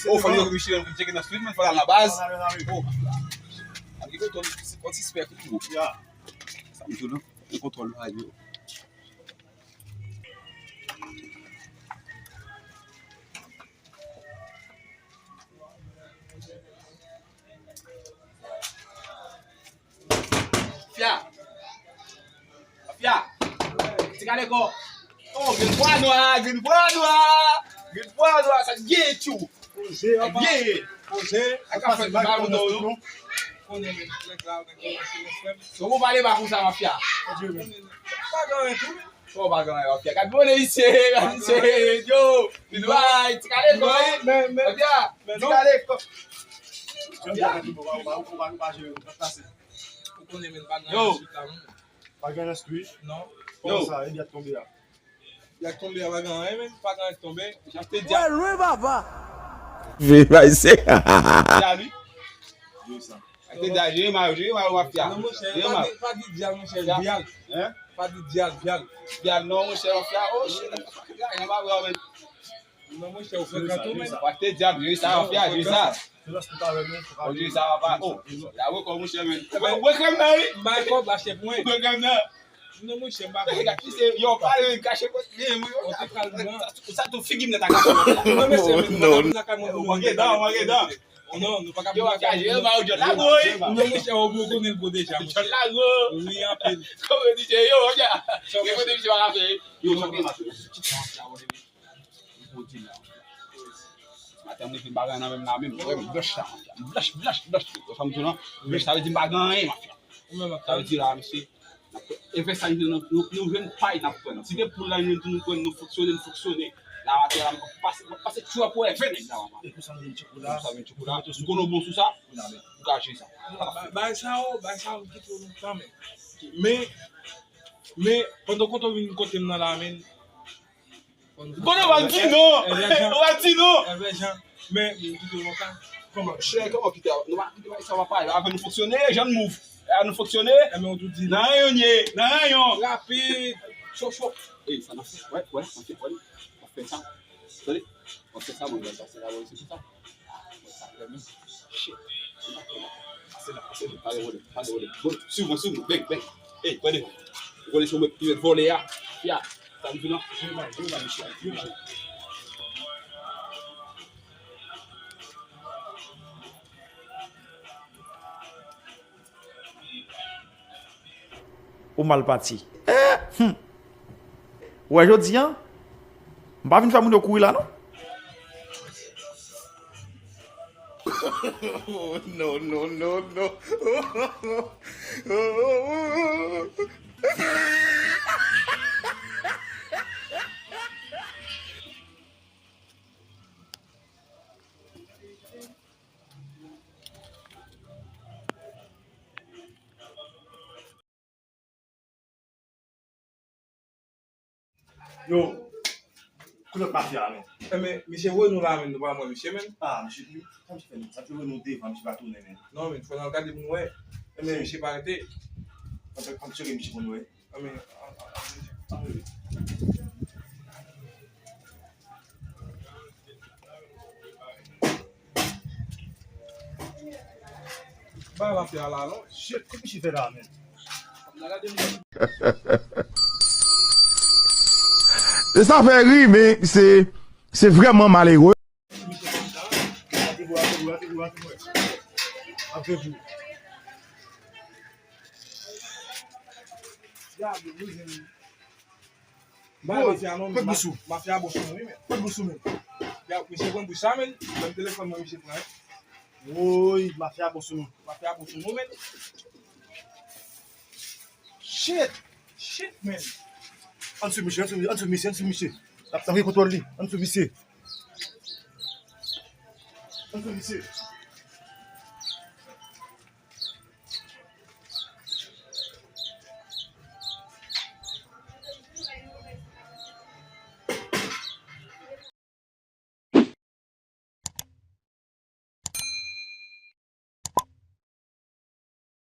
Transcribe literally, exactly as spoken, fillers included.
Oh, fò yo riche, yo tcheke nan street, men fò l al nan baz. Oh, mafya. An gen kontwòl, kontwòl sispèk tou. Sa m di w la, gen kontwòl la yo. Mafya. Mafya. Ti kale kò. Oh, grenn bwa nwa, grenn bwa nwa. Grenn bwa nwa, sa k gen tjou. Poze, apa. Poze. Apa, se pa nou non. Konnen men nèg la, nèg la, se frè m. So, ou pale pa konsa, mafya. Pa gen anyen tou. Fò w pa gen anyen, mafya. Gad bonè misye, gad misye, yo. Li dway, ti kale kò, wi. Mafya, ti kale kò. Mafya. Ou konnen men pa gen anyen sou ta, non. Pa gen anyen sou li? Non. Kòman sa, epi y ap tonbe a? Y ap tonbe a, pa gen anyen, men pa gen anyen tonbe. Jan te di a. Wè lwen, papa. Vye bay se. Di a li. Yo sa. Te di a, jere mal, jere mal, mafya. Non, monchè, pa di, pa di dyal, monchè, vyal. Hein? Pa di dyal, vyal. Vyal, non, monchè, mafya. Oh, shit. Yon pa vre, men. Non, monchè, ou frekan tou, men. Wa te dyal, jere sa, mafya, jere sa. Oh, jere sa, papa. Oh, la wè kò, monchè, men. Ou wè krèm nan, wi. Bay kòb, achte pou mwen. Ou wè krèm nan. Non, monchè, m pa konn. Yo, pale, kache kot li, mwen. Ou te pral blan. Sa tou figi m nan ta kache. Non, mesye, men, non, non, non, non, non. Non, nou pa ka. Yo, wap kache, yo, ba ou djòl la gwo, wi. Non, monchè, ou konnen l gwo deja, monchè. Djòl la gwo. Wi, anpil. Kòman di se yo, wap kache. Gen kote misye pa ka fè, wi. Yo, chòke, mache. Maten, m leve bagay nan menm la, menm. Wè, m blanch la, mafya. M blanch, blanch, blanch. Ou sa m di w lan? Blanch, sa vle di m pa gen anyen, mafya. Sa vle di la, mesye. N ap fè, e fè sa, nou, nou, nou jwenn pay n ap pran. Si de poul la, nou, nou pran, nou fonksyone, nou fonksyone. La, atè la, m ap pase, m ap pase tchou pou wè ven nèg la, papa. E pou sa vin tchou la. Pou sa vin tchou la. M konnen w bon sou sa. M ka jere sa. Bay, bay sa yo, bay sa yo, m kite yo lontan, men. Men, men, pandan kote w vin kote m nan la, men, Bon, nou va di non. Ou va di non. Èvè Jan. Men, m kite w lontan. Kòman, chè, kòman kite? Nou va kite sa va pale. Avè nou fonksyone, jan n move. Avè nou fonksyone. Nan rayon n ye, nan rayon. Rapid. Cho, cho. Ey, sa n ap fè? Wè, wè, n ap fè, wè. N ap fè sa. Tande? N ap fè sa, mwen, pase la, wè, se pou sa. Shit. Pase la, pase la. Pa gen pwoblèm, pa gen pwoblèm. Bon, swiv mwen, swiv mwen. Bèk, bèk. Ey, tande. Ou konnen se mwen ki mèt vòlè a. Ya. Sa m di non. Ou mal pati. Eh, hmm. Ou wè jodi a, m pa vin fè moun yo kouri la, non. No, no, no, no. Yo, kote lòt mafya a, men? Enben, misye voye nou la, men nou pa wè misye, men. Ah, misye, sa misye fè, men? Sa misye voye nou devan, misye pa tounen, men. Non, men, fò n al gade pou nou wè. Enben, si misye pa rete. Ann, ann tcheke misye pou nou wè. Enben, ann, ann, ann, ann, ann. Ba mafya la non. Shit, kot misye fè la, men? E sa fè ri, men se, se vrèman malere. Ba mafya non, mafya bon sou nou, wi, men. Kot bous ou, men? Ya, misye pran bous sa, men. Ban m telefòn mwen, misye pran. Woy, mafya bon sou nou. Mafya bon sou nou, men. Shit! Shit, men. Ann sou misye, ann sou misye, ann sou misye, ann sou misye. N ap, n ap gen kontwòl li. Ann sou misye. Ann sou misye.